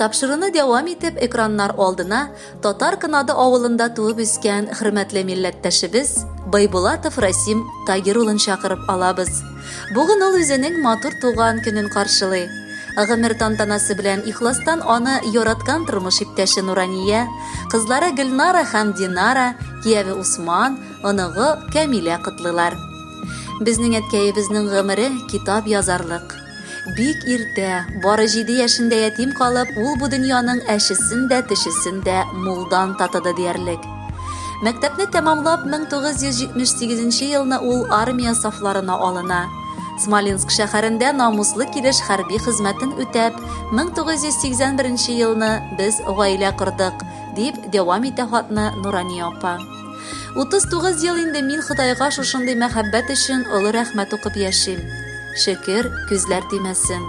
Тапшыруны дәвам итеп, экраннар алдына Татар Кынады авылында туып үскән хөрмәтле милләттәшебез Байбулатов Расим Тагир улын чакырып алабыз. Бүген ул үзенең матур туган көнен каршылый. Гомер тантанасы белән ихластан аны яраткан тормыш иптәше Нурания, кызлары Гөлнара һәм Динара, кияве Усман, оныгы Кәмилә котлыйлар. Безнең әткәебезнең гомере китап язарлык. Бик иртә, бары җиде яшендә ятим калып, ул бу дөньяның әчесен дә, төчесен дә мулдан татыды диярлек. Мәктәпне тәмамлап, 1978 елны ул армия сафларына алына. Смоленск шәһәрендә намуслы килеш хәрби хезмәтен үтәп, 1981 елны без гаилә кордык, дип дәвам итә хатны Нурания апа. 39 ел инде мин Ходайга шушындый мәхәббәт өчен олы рәхмәт укып яшим. Шөкер, күзләр тимәсен.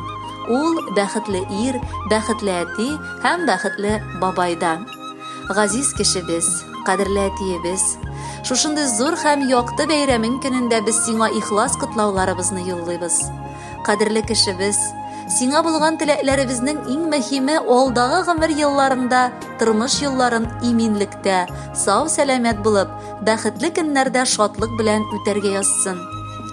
Ул, бәхетле ир, бәхетле әти һәм бәхетле бабай да. Газиз кешебез, кадерле әтиебез, шушындый зур һәм якты бәйрәмең көнендә без сиңа ихлас котлауларыбызны юллыйбыз. Кадерле кешебез, сиңа булган теләкләребезнең иң мөһиме алдагы гомер елларыңда тормыш юлларын иминлектә, сау-сәламәт булып, бәхетле көннәрдә шатлык белән үтәргә язсын.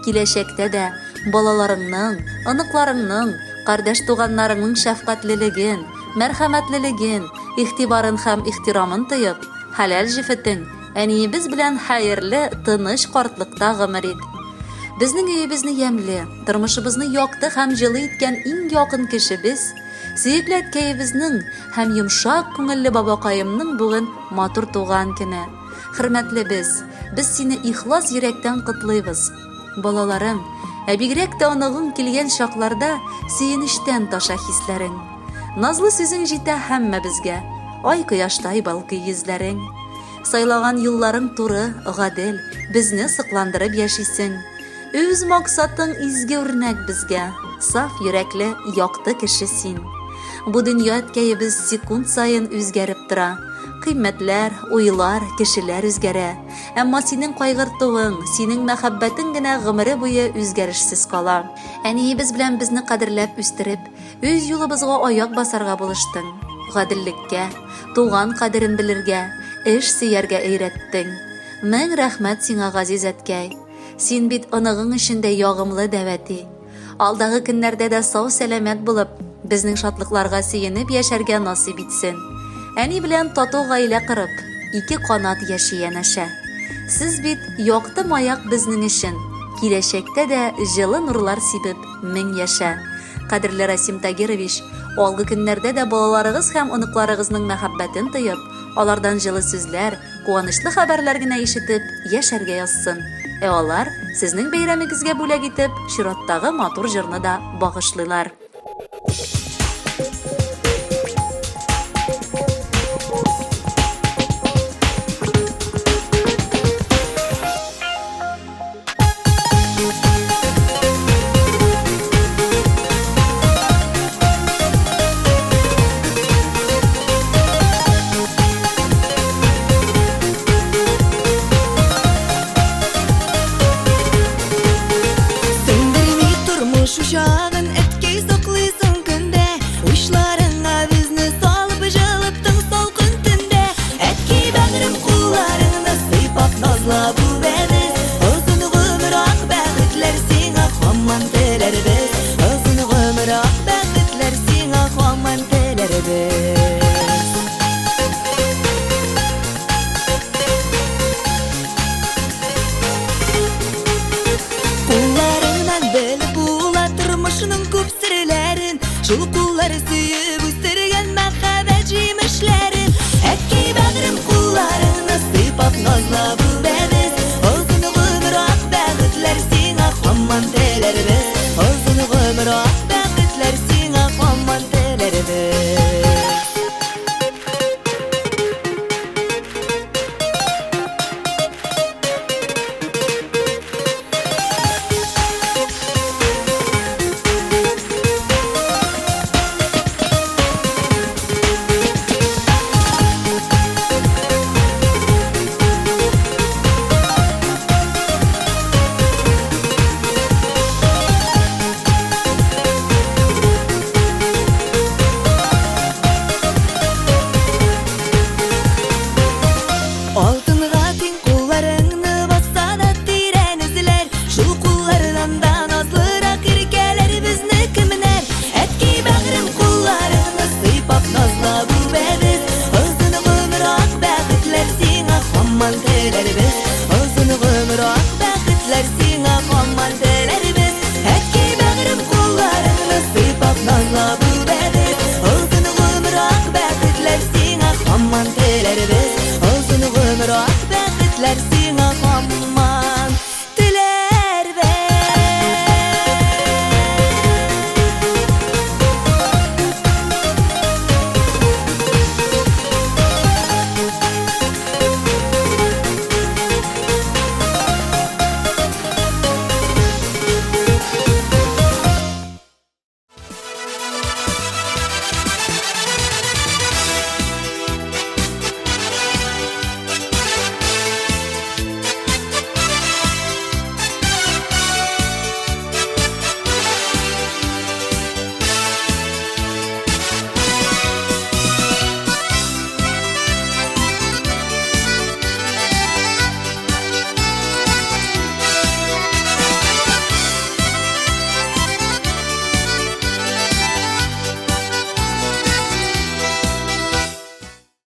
Киләчәктә дә балаларыңның, оныкларыңның, кардәш-туганнарыңның шәфкатьлелеген, мәрхәмәтлелеген, игътибарын һәм ихтирамын тоеп, хәләл җефетең, әниебез белән хәерле, тыныч картлыкта гомер ит. Безнең өебезне ямьле, тормышыбызны якты һәм җылы иткән иң якын кешебез, сөекле әткәебезнең һәм йомшак күңелле бабакаемның бүген матур туган көне. Хөрмәтлебез, без сине ихлас йөрәктән котлыйбыз. Балаларың, ә бигрәк тә оныгың килгән чакларда сөенечтән таша хисләрең. Назлы сүзең җитә һәммәбезгә, ай кояштай балкый йөзләрең. Сайлаган юлларың туры, гадел, безне сокландырып яшисең. Үз максатың изге үрнәк безгә, саф йөрәкле, якты кеше син. Бу дөнья әткәебез секунд саен үзгәреп тора. Кыйммәтләр, уйлар, кешеләр үзгәрә. Әмма синең кайгыртуың, синең мәхәббәтең генә гомере буе үзгәрешсез кала. Әниебез белән безне кадерләп үстереп, үз юлыбызга аяк басарга булыштың. Гаделлеккә, туган кадерен белергә, эш сөяргә өйрәттең. Мең рәхмәт сиңа, газиз әткәй. Син бит оныгың өчен дә ягымлы дәвәти. Алдагы көннәрдә дә сау-сәламәт булып, безнең шатлыкларга сөенеп яшәргә насыйп итсен. Әни белән тату гаилә корып, ике канат яши янәшә. Сез бит якты маяк безнең өчен, киләчәктә дә җылы нурлар сибеп, мең яшә. Кадерле Расим Тагирович, алгы көннәрдә дә балаларыгыз һәм оныкларыгызның мәхәббәтен тоеп, алардан җылы сүзләр, куанычлы хәбәрләр генә ишетеп, яшәргә язсын. Ә алар, сезнең бәйрәмегезгә бүләк итеп, чираттагы матур җырны да багышлыйлар. Сүндерми тормыш учагын, әткәй саклыйсың көндә. Учларыңа безне салып, җылыттың салкын төндә. Әткәй бәгърем кулларыңны сыйпап, назлап үбәбез. Озын гомер, ак бәхетләр сиңа һаман теләрбез. Озын гомер, ак бәхетләр сиңа һаман теләрбез. Кулларыңнан белеп була тормышның күп серләрен. Шул